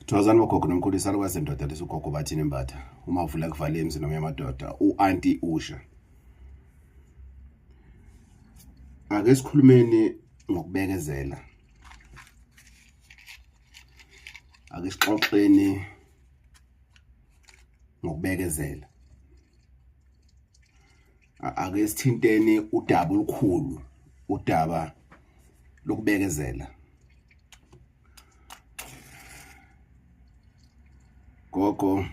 Thokozani bogogo nomkhulu, isalukazi sendoda lesi, ugogo bathini mbatha, uma uvula kuvale emzini noma yamadoda, u-anti Usha. Ake sikhulumeni ngokubekezela, ake sixoxeni ngokubekezela, ake sithinteni udaba olukhulu, udaba lokubekezela. Gogo,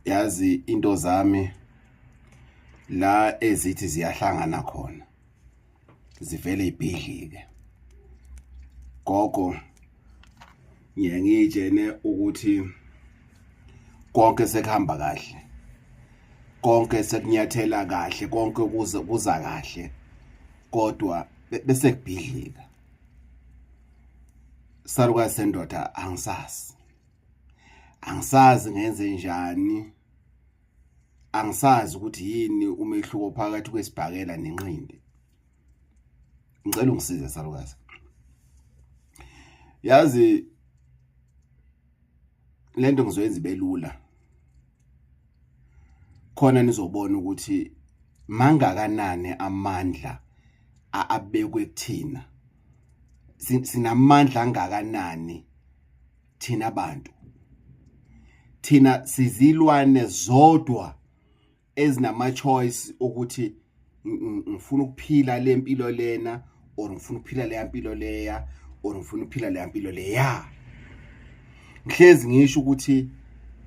yazi into zami la ezithi ziyahlangana khona zivele ibhidlike. Gogo, ngiye ngiyitshene ukuthi konke sekuhamba kahle, konke sekunyathela kahle, konke kuze kuza kahle, kodwa bese kubhidlika. Salukazi sendoda, angisazi, angisazi ngenze njani, angisazi ukuthi yini umehluko phakathi kwesibhakela nenqindi. Ngicela ungisize salukazi. Yazi lento ngizoyenza ibelula khona nizobona ukuthi mangakanani amandla abekwe kuthina, sinamandla angakanani thina bantu. Thina sizilwane zodwa ezinama choice ukuthi ngifuna ukuphila le mpilo lena or ngifuna ukuphila leya mpilo leya or ngifuna ukuphila leya mpilo leya. Ngihlezi ngisho ukuthi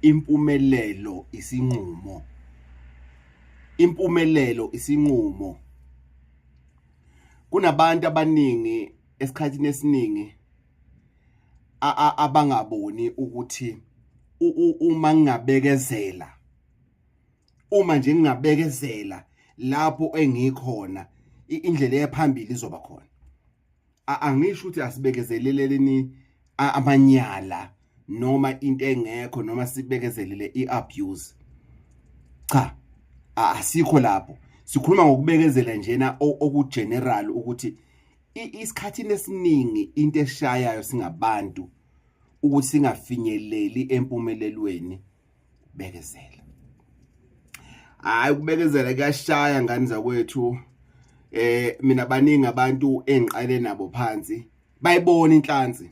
impumelelo isinqumo, impumelelo isinqumo. Kunabantu abaningi esikhathini esiningi abangaboni ukuthi uma ngingabekezela, uma nje ngingabekezela lapho engikhona, indlela eyaphambili izoba khona. Angisho ukuthi asibekezeleleni amanyala noma into engekho noma sibekezelele iabuse, cha, asikho lapho. Sikhuluma ngokubekezela njena okugeneral, ukuthi isikhathini esiningi into eshayayo singabantu ukuthi singafinyeleli empumelelweni, bekezela. Hayi, ukubekezela kuyashaya ngani zakwethu. Mina baningi abantu engiqale nabo phansi bayibona inhlansi,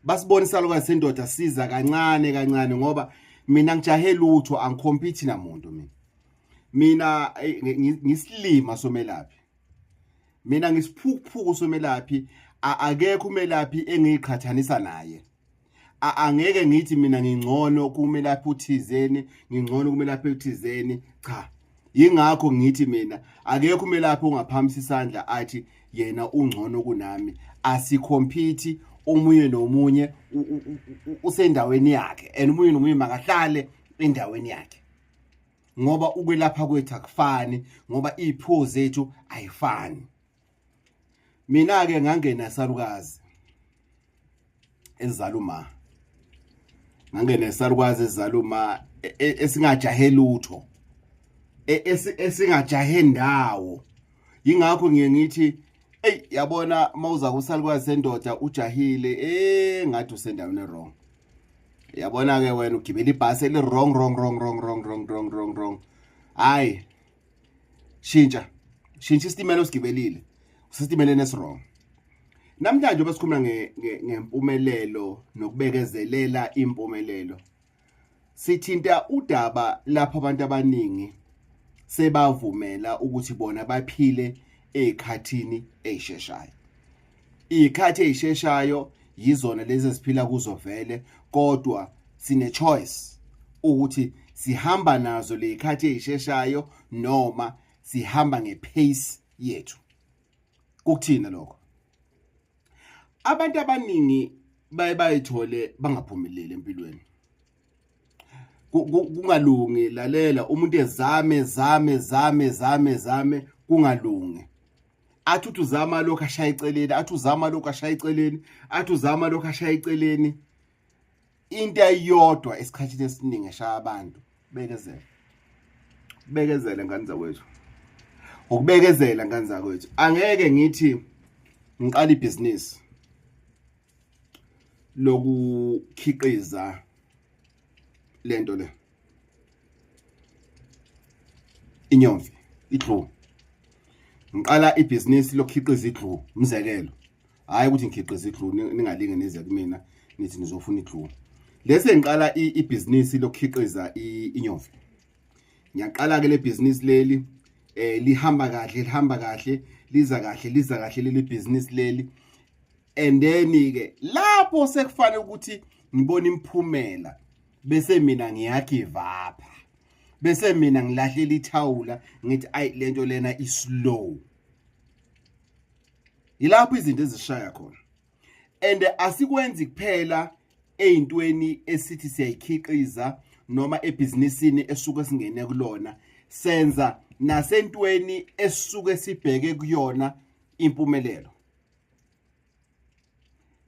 basibona isalukazi sendoda siza kancane kancane, ngoba mina ngijahe lutho, angicompete namuntu. Mina ngisilima somelaphi, mina ngisiphukuphuku somelaphi, akekho umelaphi engiyiqhathanisa naye. Angeke ngithi mina ngingcono kumelaphi uthizeni, ngingcono kumelaphi uthizeni, cha. Yingakho ngithi mina akekho umelaphi ongaphamisa isandla athi yena ungcono kunami. Asikhompiti, omunye nomunye usendaweni yakhe, and omunye nomunye makahlale endaweni yakhe, ngoba ukwelapha kwethu akufani, ngoba iy'phiwo zethu ayifani. Mina-ke ngangena salukazi esizala uma, ngangena isalukazi esizala uma esingajahe lutho, esingajahe ndawo. Yingakho ngiye ngithi eyi, yabona mawuza kusalukazi sendoda ujahile, ngathi usendaweni wrong. Yabona ke wena ugibela ibhasi eli wrong, wrong, wrong, wrong, wrong, wrong, wrong, wrong, wrong. Hayi, shintsha, shintsha isitimela osigibelile, usesitimeleni esiwrong. Namhlanje besikhuluma ngempumelelo nokubekezelela impumelelo. Sithinta udaba lapho abantu abaningi sebavumela ukuthi bona baphile ezikhathini ezisheshayo. Izikhathi ezisheshayo yizona lezi esiphila kuzo vele, kodwa sine choice ukuthi sihamba nazo lezikhathi ezisheshayo noma sihamba ngepace yethu. Kukuthina lokho. Abantu abaningi baye bayithole bangaphumeleli empilweni, kungalungi. Lalela, umuntu ezame zame zame zame zame, kungalungi. Athi uthi uzama lokho ashaya eceleni, athi uzama lokho ashaya eceleni, athi uzama lokho ashaya eceleni. Into eyodwa esikhathini esiningi eshaya abantu, bekezela, bekezela ngane zakwethu, ukubekezela ngane zakwethu. Angeke ngithi ngiqala ibhizinisi. Lokukhiqiza lento le inyomfi, iglue. Ngiqala ibhizinisi lokukhiqiza iglue, umzekelo, hhayi ukuthi ngikhiqiza iglue, ningalinge nize kumina nithi nizofuna iglue. Lese ngiqala ibhizinisi lokukhiqiza inyomfi. Ngiyaqala-ke le bhizinisi leli, lihamba kahle, lihamba kahle, liza kahle, liza kahle leli bhizinisi leli. And then ke lapho sekufanele ukuthi ngibone imiphumela, bese mina ngiyagive up, bese mina ngilahlela ithawula, ngithi ayi, lento lena islow. Yilapho izinto ezishaya khona. And asikwenzi kuphela eyintweni esithi siyayikhiqiza noma ebhizinisini esuke singene kulona, senza nasentweni esisuke sibheke kuyona impumelelo,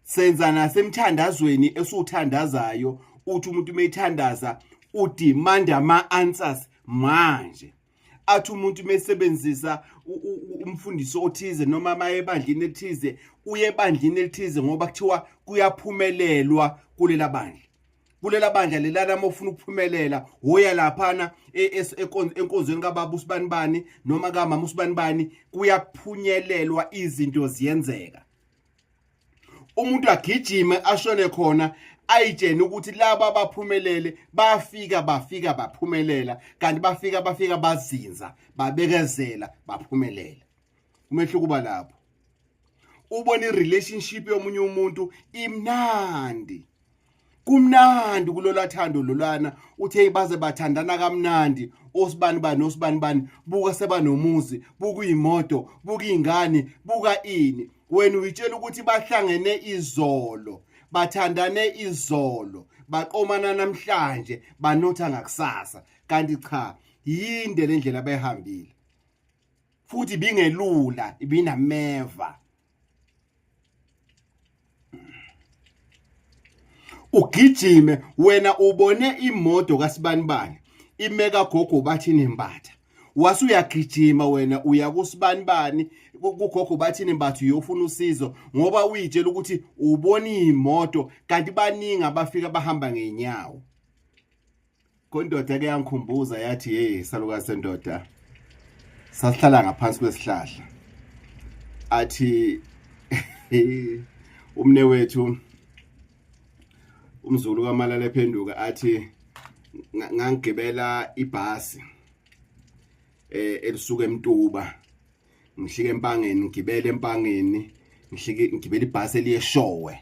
senza nasemthandazweni esiwuthandazayo. Uthi umuntu meyithandaza udemanda ama-answers manje. Athi umuntu mesebenzisa umfundisi othize noma maye ebandleni elithize, uye ebandleni elithize ngoba kuthiwa kuyaphumelelwa kulela bandla, kulela bandla lelana. Uma ufuna ukuphumelela, woya laphana enkonzweni kababa usibanibani noma kamama usibanibani, kuyaphunyelelwa, izinto ziyenzeka. Umuntu agijime ashone khona, ayitshene ukuthi laba abaphumelele bafika bafika baphumelela, kanti bafika bafika bazinza, babekezela, baphumelela. Umehluko uba lapho. Ubona i-relationship yomunye umuntu imnandi, kumnandi kulola thando lolana, uthi hey, baze bathandana kamnandi osibani bani, osibani bani, buka sebanomuzi, buka iy'moto, buka iy'ngane, buka ini. Wena uyitshela ukuthi bahlangene izolo, bathandane izolo, baqomana namhlanje, banotha ngakusasa, kanti cha, yinde le ndlela abayihambile, futhi ibingelula, ibinameva. Ugijime wena ubone imoto kasibanibani imeka gogo bathini mbatha, wase uyagijima wena uya kusibanibani, kugogo bathini mbatha, uyofuna usizo ngoba uyitshela ukuthi ubona imoto, kanti baningi abafika bahamba ngenyawo. Kondoda ke yangikhumbuza yathi, hey salukazi sendoda, sasihlala ngaphansi kwesihlahla. Athi umne wethu umzulu kaMalala ephenduka, athi ngangigibela ibhasi elisuka eMtuba, ngihlike eMpangeni, ngigibele eMpangeni, ngihlike ngigibela ibhasi eliye Eshowe,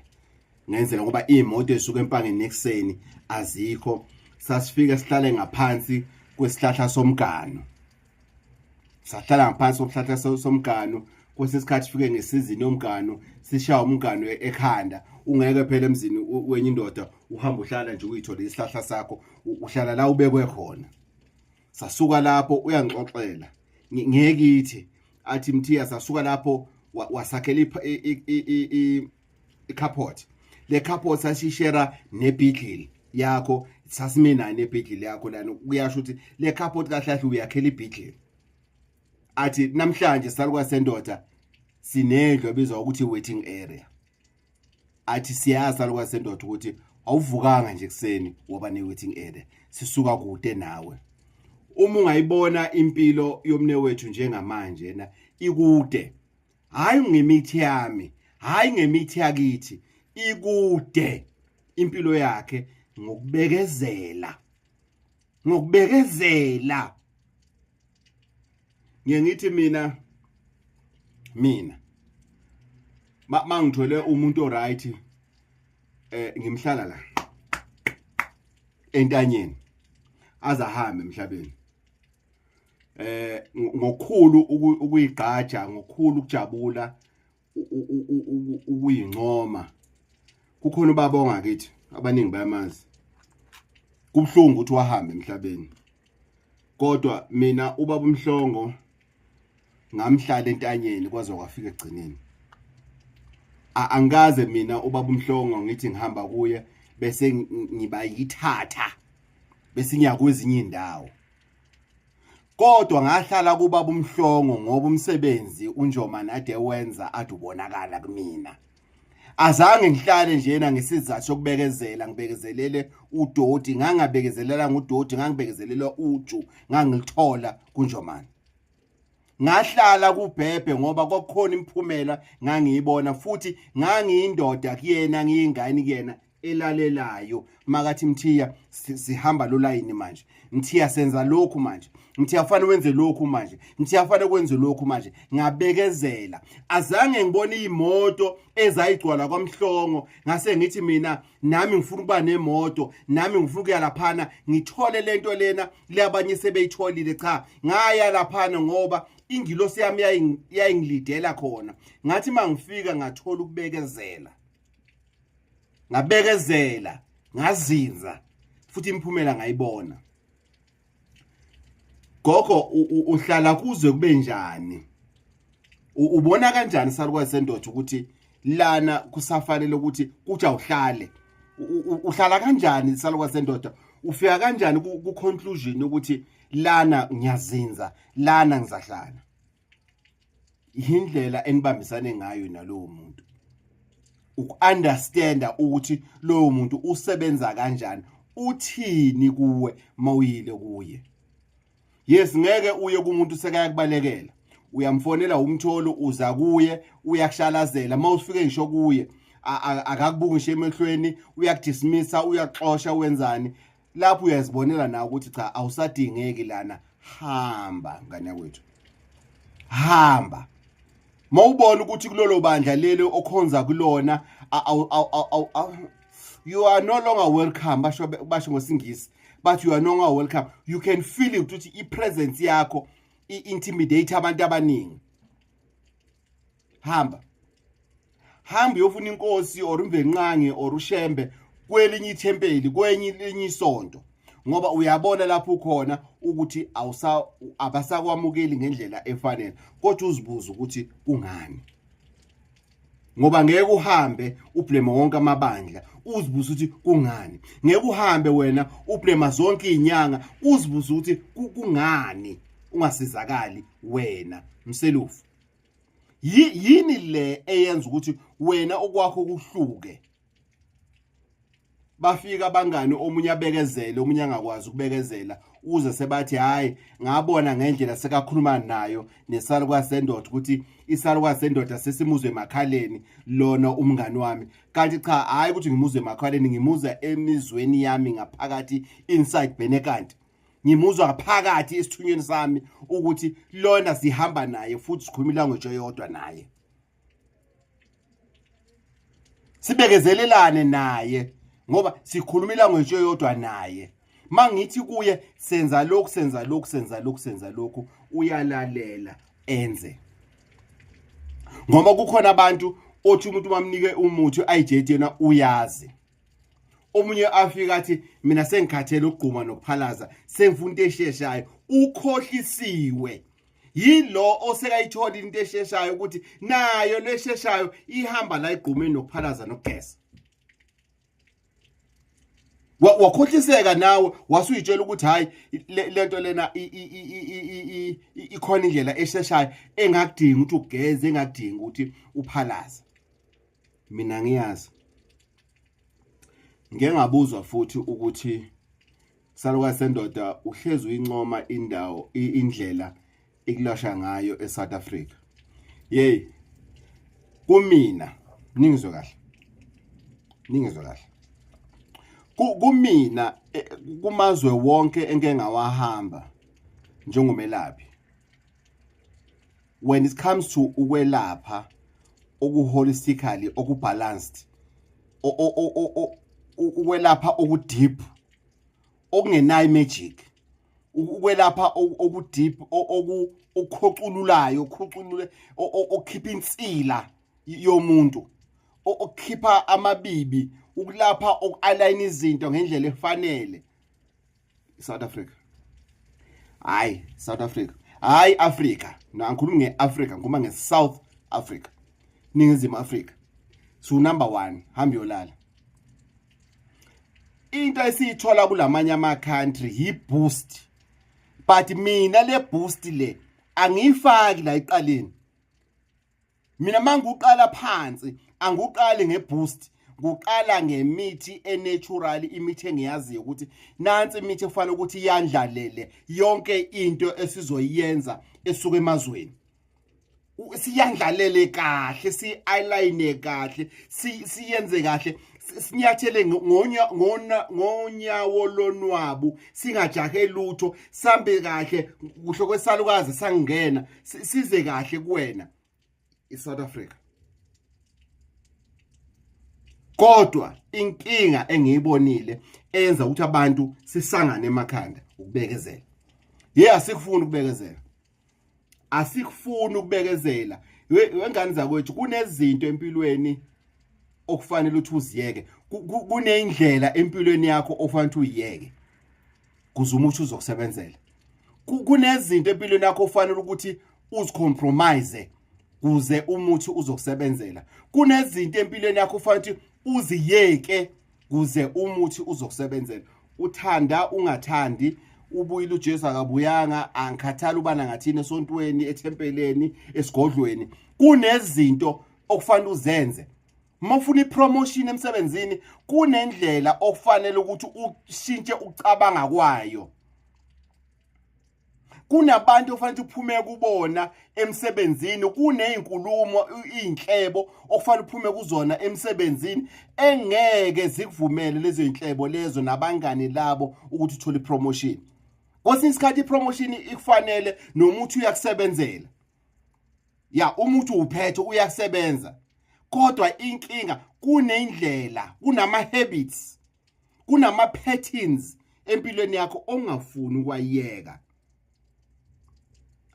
ngenzela ngoba iy'moto ezisuka eMpangeni ekuseni azikho. Sasifika sihlale ngaphansi kwesihlahla somgano, sahlala ngaphansi kwesihlahla somgano. Kwesinye isikhathi sifike ngesizini yomgano, sishaya umgano ekhanda. Ungeke phela emzini wenye indoda uhamba uhlala nje uyithole isihlahla sakho, uhlala la ubekwe khona. Sasuka lapho, uyangixoxela ngekithi, athi Mthiya, sasuka lapho wasakhela i-carport. Le carport sasishera nebhidlili yakho, sasimina nebhidlili yakho lana. Kuyasho ukuthi le carport kahle kahle uyakhela ibhidlili. Athi namhlanje salukazi sendoda sinendlu ebizwa ukuthi waiting area. Athi siyazi salukazi sendoda ukuthi awuvukanga nje kuseni waba ne-waiting area, sisuka kude nawe. Uma ungayibona impilo yomne wethu njengamanje na ikude, hayi ngemithi yami, hayi ngemithi yakithi, ikude impilo yakhe ngokubekezela, ngokubekezela. Ngiye ngithi mina mangithole umuntu oright, ngimhlala la entanyeni azahambe emhlabeni, ngokukhulu ukuyigqaja, ngokukhulu ukujabula, ukuyincoma. Kukhona ubaba ongakithi, abaningi bayamazi. Kubhlungu ukuthi wahamba emhlabeni, kodwa mina ubaba uMhlongo ngamhlala entanyeni kwaze kwafika egcineni. Angikaze mina ubaba uMhlongo ngithi ngihamba kuye bese ngiba yithatha bese ngiya kwezinye indawo, kodwa ngahlala kubaba uMhlongo ngoba umsebenzi uNjomane ade wenza ade ubonakala kumina. Azange ngihlale njena ngesizathu sokubekezela, ngibekezelele udoti, ngangabekezelela ngudoti, ngangibekezelela uju, ngangilithola kuNjomane. Ngahlala kubhebhe ngoba kwakukhona imiphumela ngangiyibona, futhi ngangiyindoda kuyena, ngiyingane kuyena elalelayo. Makathi Mthiya, sihamba lo layini manje, Mthiya senza lokhu manje, Mthiya fanele wenze lokhu manje, Mthiya fanele kwenze lokhu manje. Ngabekezela, azange ngibone imoto ezayigcwala kwaMhlongo ngase ngithi mina nami ngifuna ukuba nemoto, nami ngifuna ukuya laphana ngithole lento lena labanye sebeyitholile. Cha, ngaya laphana ngoba ingilosi yami yayingilidela khona. Ngathi mangifika ngathola ukubekezela, ngabekezela, ngazinza, futhi imiphumela ngayibona. Gogo, uhlala kuze kube njani? Ubona kanjani salukwazi sendoda ukuthi lana kusafanele ukuthi kuthi awuhlale? Uhlala kanjani salukwazi sendoda? Ufika kanjani ku conclusion ukuthi lana ngiyazinza, lana ngizahlala? Indlela enibambisane ngayo nalowo muntu, uku-understanda ukuthi lowo muntu usebenza kanjani, uthini kuwe mawuyile kuye. Yes, ngeke uye kumuntu sekayakubalekela, uyamfonela umtholo, uza kuye uyakushalazela, mawufike ngisho kuye akakubuki ngisho emehlweni, uyakudismissa, uyaxosha, wenzani. Lapho uyazibonela nawe ukuthi cha, awusadingeki lana, hamba ngane yakwethu, hamba. Mawubona ukuthi kulolo bandla lelo okhonza kulona you are no longer welcome, basho ngosingisi but you are no longer welcome, you can feel it ukuthi i-presence yakho i-intimidate abantu abaningi, hamba, hamba uyofuna inkosi or uMvelinqangi or uShembe kwelinye ithempeli, kwenye elinye isonto, ngoba uyabona lapho ukhona ukuthi awusa abasakwamukeli ngendlela efanele. Kodwa uzibuza ukuthi kungani, ngoba ngeke uhambe ublame wonke amabandla, uzibuza ukuthi kungani. Ngeke uhambe wena ublame zonke izinyanga, uzibuza ukuthi kungani ungasizakali wena mselufu. Yini le eyenza ukuthi wena okwakho kuhluke? Bafika abangani, omunye abekezele, omunye angakwazi ukubekezela, uze sebathi hayi, ngabona ngendlela sekakhuluma nayo nesalukazi sendoda ukuthi isalukazi sendoda sesimuzwe emakhaleni lona umngani wami. Kanti cha, hayi ukuthi ngimuzwe emakhaleni, ngimuzwa emizweni yami ngaphakathi, inside benekanti ngimuzwa ngaphakathi esithunyweni sami ukuthi lona sihamba naye futhi sikhuluma ilanguage eyodwa naye, sibekezelelane naye ngoba sikhuluma ilanguage eyodwa naye. Mangithi kuye senza lokhu, senza lokhu, senza lokhu, senza lokhu, uyalalela enze. Ngoba kukhona abantu othi umuntu bamnike umuthi ayijeti, yena uyazi. Omunye afika athi mina sengikhathele ukugquma nokuphalaza, sengifuna into esheshayo. Ukhohlisiwe yilo osekayithola into esheshayo, ukuthi nayo lesheshayo ihamba la igqumeni nokuphalaza nokugeza. Wakhohliseka nawe, wasuyitshela ukuthi hayi, lento lena ikhona indlela esheshayo engakudingi ukuthi ugeze, engakudingi ukuthi uphalaze. Mina ngiyazi, ngeke ngabuzwa futhi ukuthi salukazi sendoda uhlezi uyincoma indawo, indlela ikulasha ngayo eSouth Africa. Yey, kumina ningizwe kahle, ningizwe kahle, kumina kumazwe wonke engeke ngawahamba njengomelaphi, when it comes to ukwelapha okuholistically, okubalanced, ukwelapha okudeep, okungenayo magic, ukwelapha okudeep, okukhocululayo, okhuculule, okukhipha insila yomuntu, okukhipha amabibi, ukulapha oku-align izinto ngendlela efanele, South Africa. Hayi South Africa, hayi Africa, no, angikhulumi ngeAfrica, ngikhuluma ngeSouth Africa, Ningizimu Africa. So number 1, hamba yolala. Into esiyithola kulamanye ama country yi boost, but mina le boost le angiyifaki la eqaleni. Mina manguqala phansi Anguqali ngeboost, kuqala ngemithi enatural, imithi engiyaziyo ukuthi nansi imithi efanele ukuthi iyandlalele yonke into esizoyenza esuka emazweni. Siyandlalele kahle, si-align kahle, siyenze kahle, sinyathele ngonyawo lonwabu, singajahe lutho, sambe kahle kuhle kwesalukazi sangena, size kahle kuwena iSouth Africa. Kodwa inkinga engiyibonile eyenza ukuthi abantu sisangane emakhanda ukubekezela. Yeah, asikufuni ukubekezela, asikufuni ukubekezela wengane zakwethu. Kunezinto empilweni okufanele ukuthi uziyeke, kunendlela empilweni yakho ofanele ukuthi uyiyeke kuze umuthi uzokusebenzela. Kunezinto empilweni yakho ofanele ukuthi uzicompromise kuze umuthi uzokusebenzela. Kunezinto empilweni yakho ofanele ukuthi uziyeke kuze umuthi uzokusebenzela. Uthanda ungathandi, ubuyile uJesu akabuyanga, angikhathali ubana ngathini esontweni, ethempeleni, esigodlweni, kunezinto okufanele uzenze. Uma ufuna ipromotion emsebenzini, kunendlela okufanele ukuthi ushintshe ucabanga kwayo. Kunabantu ofanele uphume kubona emsebenzini, kunezinkulumo, izinhlebo okufanele uphume kuzona emsebenzini engeke zikuvumele lezo zinhlebo lezo nabangani labo ukuthi uthole ipromotion. Kwesinye isikhathi ipromotion ikufanele nomuthi uyakusebenzela, ya, umuthi uphethe uyasebenza, kodwa inkinga kunendlela, kunama habits, kunama patterns empilweni yakho ongafuni ukwayeka.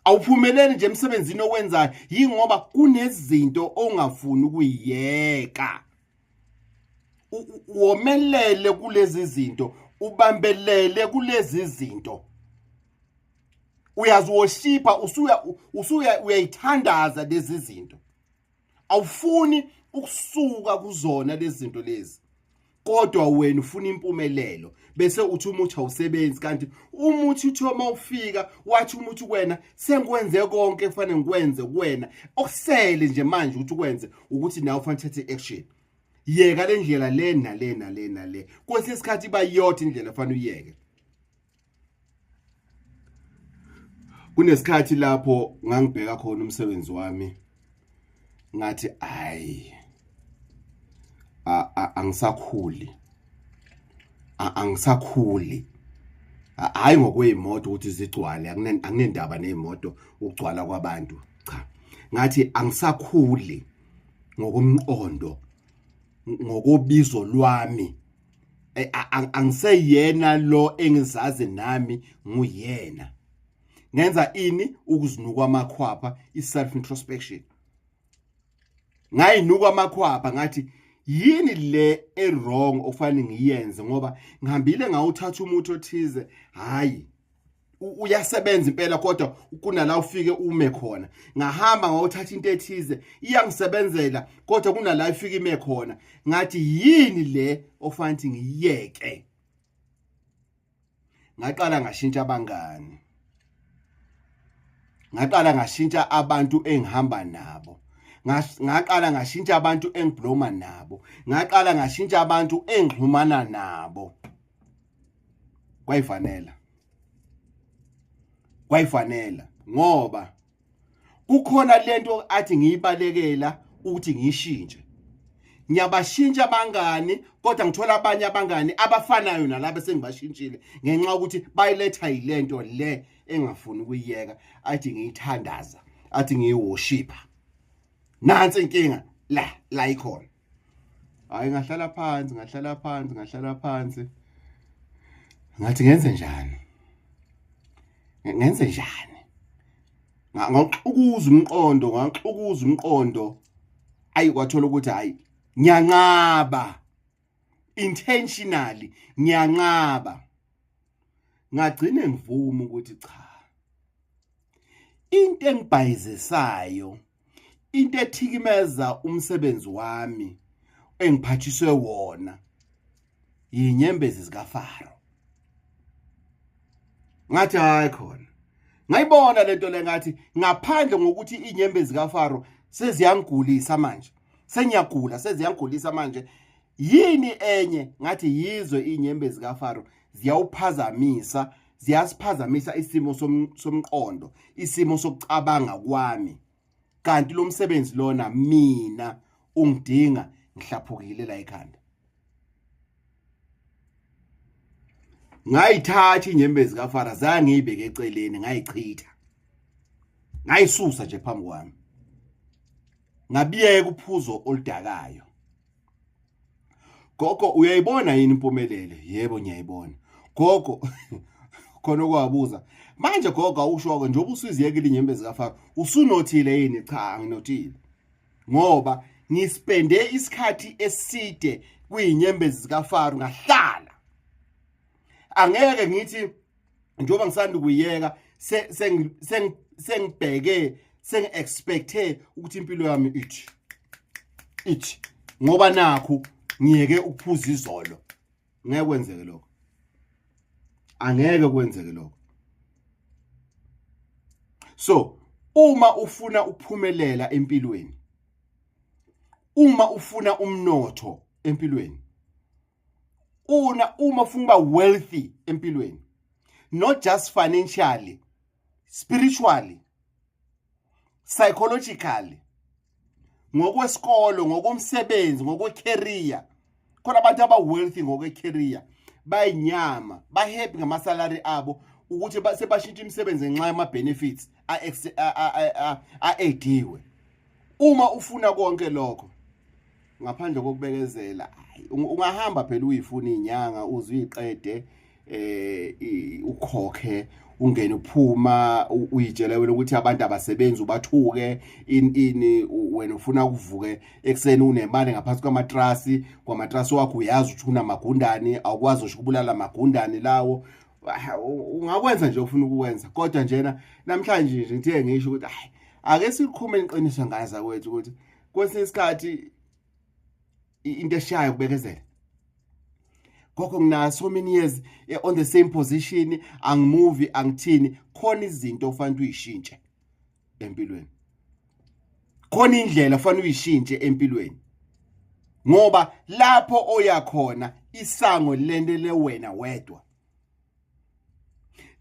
Awuphumeleli nje emsebenzini owenzayo yingoba kunezinto ongafuni ukuyiyeka. Womelele kulezi zinto, ubambelele kulezi zinto, uyaziwoshipha, usuya usuya uyayithandaza lezi zinto, awufuni ukusuka kuzona lezi zinto lezi, kodwa wena ufuna impumelelo, bese uthi umuthi awusebenzi. Kanti umuthi uthi uma ufika wathi umuthi kuwena, sengikwenze konke kufanele ngikwenze kuwena, okusele nje manje ukuthi ukwenze ukuthi nawe ufanele uthathe action. Yeka le ndlela le nale nale nale. Kwesinye isikhathi iba yodwa indlela fanele uyeke. Kunesikhathi lapho ngangibheka khona umsebenzi wami, ngathi ayi, angisakhuli, angisakhuli, hayi ngokweyimoto ukuthi zigcwale, anginendaba nezimoto ukugcwala kwabantu, cha, ngathi angisakhuli ngokomqondo, ngokobizo lwami. Angiseyena lo engizazi nami nguyena. Ngenza ini? Ukuzinuka amakhwapha, i-self introspection. Ngayinuka amakhwapha, ngathi yini le e-wrong ofanele ngiyenze, ngoba ngihambile ngawuthatha umuthi othize, hayi, uyasebenza impela, kodwa kunala ufike ume khona. Ngahamba ngawuthatha into ethize, iyangisebenzela, kodwa kunala ifike ime khona. Ngathi yini le ofanele ngiyeke? Ngaqala ngashintsha abangani, ngaqala ngashintsha abantu engihamba nabo, ngaqala ngashintsha abantu engibloma nabo, ngaqala ngashintsha abantu engixhumana nabo. Kwayifanela, kwayifanela, ngoba kukhona lento athi ngiyibalekela ukuthi ngiyishintshe. Ngiyabashintsha abangani, kodwa ngithola abanye abangani abafanayo nalabo esengibashintshile, ngenxa yokuthi bayiletha yilento le engafuni ukuyiyeka, athi ngiyithandaza, athi ngiyiworshipha. Nansi inkinga la la ikhona. Hayi, ngahlala phansi, ngahlala phansi, ngahlala phansi, ngathi ngenze njani, ngenze njani? Ngaxukuza umqondo, ngaxukuza umqondo, ayi, kwathola ukuthi hayi, ngiyanqaba intentionally, ngiyanqaba. Ngagcine ngivuma ukuthi cha, into engibhayizisayo, into ethikimeza umsebenzi wami engiphathiswe wona, yinyembezi zikaFaro. Ngathi hayi khona, ngayibona lento le, ngathi ngaphandle ngokuthi inyembezi kaFaro seziyangigulisa manje. Sengiyagula, seziyangigulisa manje. Yini enye ngathi yizo inyembezi kaFaro ziyawuphazamisa, ziyasiphazamisa isimo somqondo, isimo sokucabanga kwami. Kanti lo msebenzi lona mina ungidinga ngihlaphukile la ekhanda. Ngayithatha inyembezi kaFara zangiyibeke eceleni ngayichitha. Ngayisusa nje phambi kwami. Ngabiyeka uphuzo oludakayo. Gogo uyayibona yini impumelelo? Yebo ngiyayibona. Gogo khona okwabuza. Manje gogo awusho ke njengoba usuziyekile inyembezi kaFaro, usunothile yini? Cha anginothile. Ngoba ngispende isikhathi eside kuyinyembezi zikaFaro ngahlala. Angeke ngithi njengoba ngisanda ukuyeka sengibheke sengi-expecte ukuthi impilo yami ithi ithi ngoba nakhu ngiyeke ukuphuza izolo. Ngeke kwenzeke lokho, angeke kwenzeke lokho. So uma ufuna ukuphumelela empilweni, uma ufuna umnotho empilweni, una uma ufuna ukuba wealthy empilweni, not just financially, spiritually, psychologically, ngokwesikolo, ngokomsebenzi, ngokwe-career. Khona abantu aba-wealthy ngokwe-career, bayinyama, ba-happy ngamasalary abo, ukuthi sebashintsha imisebenzi ngenxa yama-benefits a-ediwe. Uma ufuna konke lokho ngaphandle kokubekezela, ungahamba phela uyifuna inyanga uze uyiqede, ukhokhe, ungene uphuma, uyitshele wena ukuthi abantu abasebenzi, ubathuke ini, wena ufuna ukuvuke ekseni unemali ngaphansi kwamatrasi, kwamatrasi wakho uyazi ukuthi unamagundane, awukwazi ngisho ukubulala amagundane lawo. Ungakwenza nje ufuna ukukwenza, kodwa njena namhlanje nje ngithe ngisho ukuthi hayi, ake siqhume iqiniso ngane zakwethu ukuthi kwesinye isikhathi into eshayo kubekezela. Gogo, ngina so many years on the same position, angimuvi, angithini. Khona izinto ofanele uyishintshe empilweni, khona indlela ofanele uyishintshe empilweni, ngoba lapho oya khona isango lendele wena wedwa.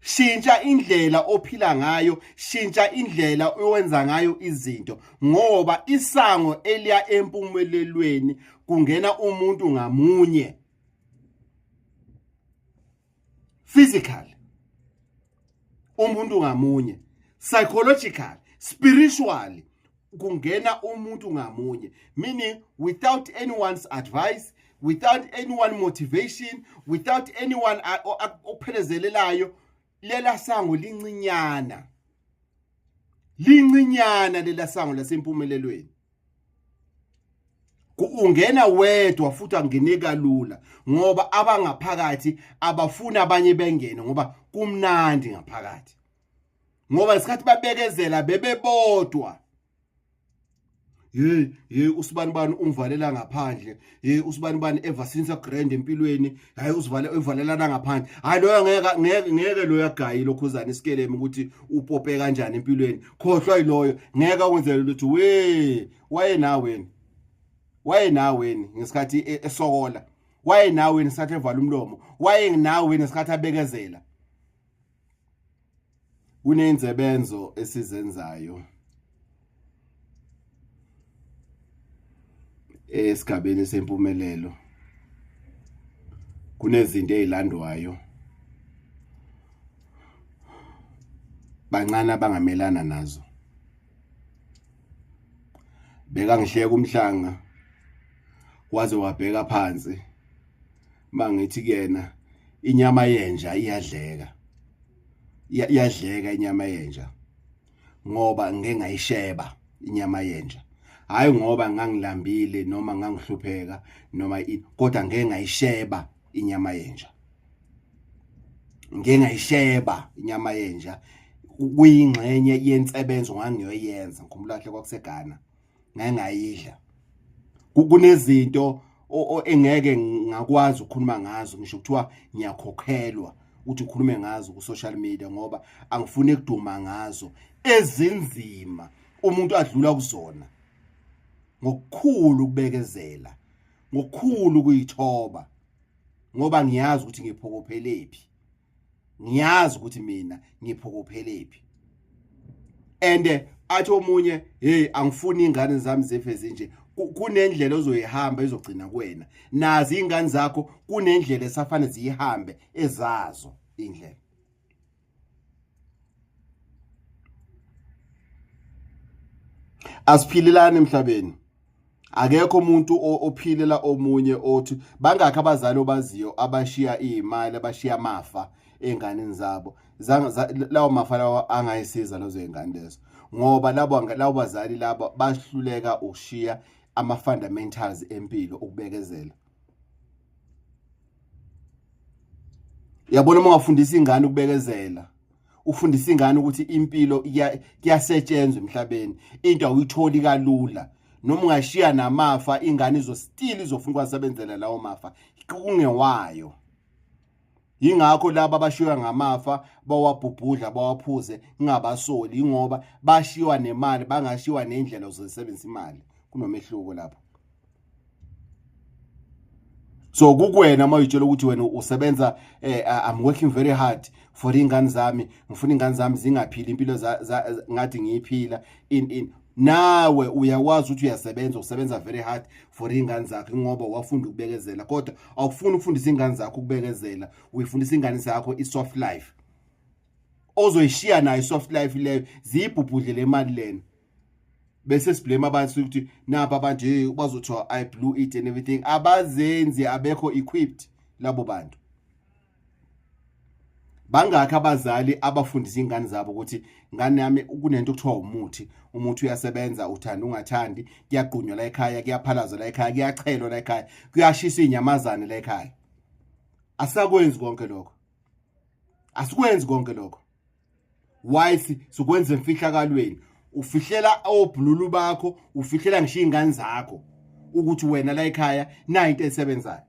Shintsha indlela ophila ngayo, shintsha indlela owenza ngayo izinto, ngoba isango eliya empumelelweni kungena umuntu ngamunye physical, umuntu ngamunye psychological, spiritually, kungena umuntu ngamunye, meaning without anyone's advice, without anyone motivation, without anyone ophelezelelayo. Lela sango lincinyana, lincinyana lela sango lasempumelelweni, ungena wedwa futhi angene kalula, ngoba abangaphakathi abafuna abanye bengene, ngoba kumnandi ngaphakathi, ngoba isikhathi babekezela bebebodwa. Hey hey, usibani bani ungivalela ngaphandle. Hey, usibani bani ever since a grand empilweni, hayi, uzivale uvalelana ngaphandle. Hayi, loyo ngeke ngeke ngeke, loyo agayi lokhuzana isikelemi ukuthi upope kanjani empilweni. Khohlwa yiloyo, ngeke akwenzele lutho. We waye naweni, waye naweni ngesikhathi esokola, waye nawe ngesikhathi evala umlomo, waye nawe ngesikhathi abekezela. Kunenzebenzo esizenzayo esigabeni sempumelelo, kunezinto ezilandwayo, bancane abangamelana nazo. Beka ngihleka umhlanga waze wabheka phansi mangithi kuyena inyama yenja iyadleka, iyadleka inyama yenja, ngoba ngeke ngayisheba inyama yenja, hayi ngoba ngangilambile noma ngangihlupheka noma ini, kodwa ngeke ngayisheba inyama yenja, ngeke ngayisheba inyama yenja. Kuyingxenye yensebenzo ngangiyoyenza, ngikhumbula kahle kwakuseGhana, ngeke ngayidla. Kunezinto engeke ngakwazi ukukhuluma ngazo, ngisho kuthiwa ngiyakhokhelwa ukuthi ukhulume ngazo ku social media, ngoba angifuni ukuduma ngazo, ezinzima umuntu adlula kuzona. Ngokukhulu ukubekezela, ngokukhulu ukuyithoba, ngoba ngiyazi ukuthi ngiphokophelephi. Ngiyazi ukuthi mina ngiphokophelephi. And athi omunye, hey, angifuni ingane zami zife zinje. Kunendlela ozoyihamba izogcina kuwena. Nazi ingane zakho kunendlela esafane ziyihambe ezazo indlela. Asiphilelani emhlabeni. Akekho umuntu ophilela omunye othi bangakhi abazali obaziyo abashiya izimali, abashiya amafa enganeni zabo. Lawo mafa lawo angayisiza lezo zingane lezo. Ngoba labo labo bazali laba bahluleka ukushiya ama fundamentals empilo, ukubekezela. Yabona, uma ungafundisa ingane ukubekezela, ufundisa ingane ukuthi impilo kuyasetshenzwa emhlabeni, into awuyitholi kalula. Noma ungashiya namafa, ingane izo-still izofuna ukwasebenzela lawo mafa kungewayo. Yingakho laba abashiywa ngamafa bawabhubhudla bawaphuze, ngingabasoli, ingoba bashiywa nemali, bangashiwa nendlela zosebenzisa imali. Kunomehluko lapho. So kukwena uma uyitshela ukuthi wena usebenza, I'm working very hard for ingane zami, ngifuna ingane zami zingaphili impilo ngathi ngiyiphila in nawe uyakwazi ukuthi uyasebenza, usebenza very hard for ingane zakho ngoba wafunda ukubekezela, kodwa awufuni ukufundisa ingane zakho ukubekezela, uyifundisa ingane zakho i-soft life ozoyishiya nayo i-soft life leyo, ziyibhubhudle le mali lena, bese siblame abantu ukuthi napa abantu, hey, bazothiwa I blew it and everything. Abazenzi, abekho equipped labo bantu. Bangakhi abazali abafundisa ingane zabo ukuthi ngane yami, kunento okuthiwa umuthi, umuthi uyasebenza, uthanda ungathandi, kuyagqunywa la ekhaya, kuyaphalazwa la ekhaya, kuyachelwa la ekhaya, kuyashiswa inyamazane la ekhaya. Asakwenzi konke lokho, asikwenzi konke lokho. Why sikwenza emfihlakalweni? Ufihlela obhululu bakho, ufihlela ngisho izingane zakho ukuthi wena la ekhaya nayi into esebenzayo,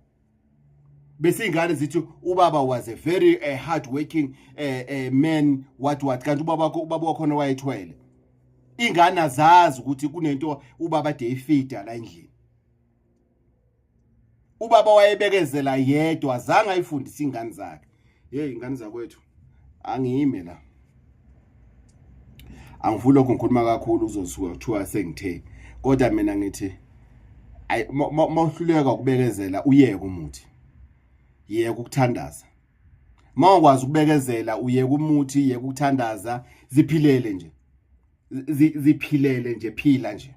bese ingane zithi ubaba was a very hard working man, what, kanti ubaba wakho, ubaba wakhona wayethwele. Ingane azazi ukuthi kunento ubaba ade ifida la endlini. Ubaba wayebekezela yedwa, azange ayifundise ingane zakhe. Hey, ingane zakwethu, angiyime la, angifuni lokho ngikhuluma kakhulu, uzosuka kuthiwa sengithe, kodwa mina ngithi ayi, mawuhluleka ukubekezela, uyeke umuthi, yeka ukuthandaza. Mawukwazi ukubekezela, uyeke umuthi, yeka ukuthandaza, ziphilele nje, ziphilele nje, phila nje.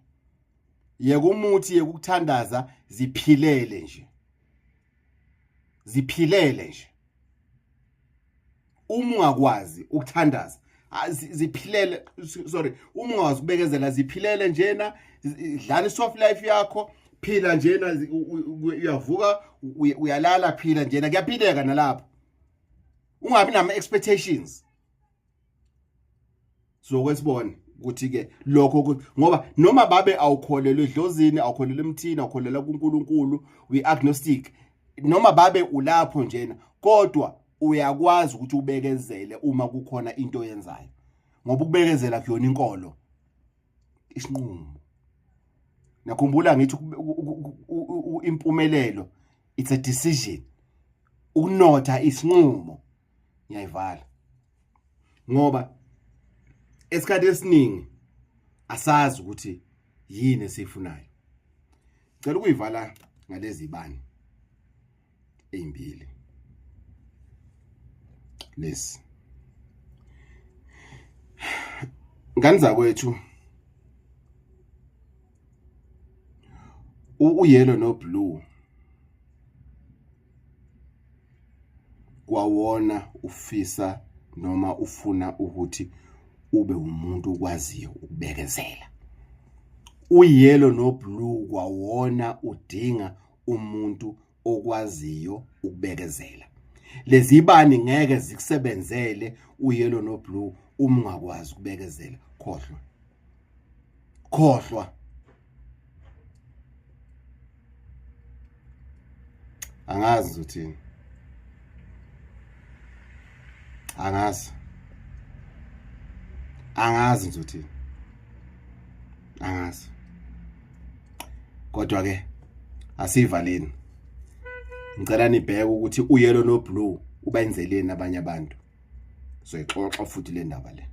Yeka umuthi, yeka ukuthandaza, ziphilele nje, ziphilele nje. Uma ungakwazi ukuthandaza, ziphilele, sorry, uma ungakwazi ukubekezela, ziphilele njena, dlala i-soft life yakho, phila njena, uyavuka, uyalala, phila njena, kuyaphileka nalapho. Ungabi nama expectations. Sokwesibone ukuthi ke lokho, ngoba noma babe awukholelwa edlozini, awukholelwa emthini, awukholelwa kuNkulunkulu, we agnostic, noma babe ulapho njena, kodwa uyakwazi ukuthi ubekezele uma kukhona into oyenzayo, ngoba ukubekezela kuyona inkolo, isinqumo. Nakhumbula ngithi impumelelo it's a decision, ukunotha isinqumo. Ngiyayivala ngoba esikhathi esiningi asazi ukuthi yini esiyifunayo. Cela ukuyivala ngalezi bani ezimbili lesi, ngani zakwethu, uyellow no blue kwawona ufisa noma ufuna ukuthi ube umuntu ukwaziyo ukubekezela. Uyellow no blue kwawona udinga umuntu okwaziyo ukubekezela. Lezi bani ngeke zikusebenzele uyellow no blue uma ungakwazi ukubekezela. Khohlwa, khohlwa. Angazi uthini, angazi, angazi ngizothini, angazi. Kodwa ke asivaleni, ngicela nibheke ukuthi uyellow no blue ubenzeleni abanye abantu. Soyixoxa futhi le ndaba le.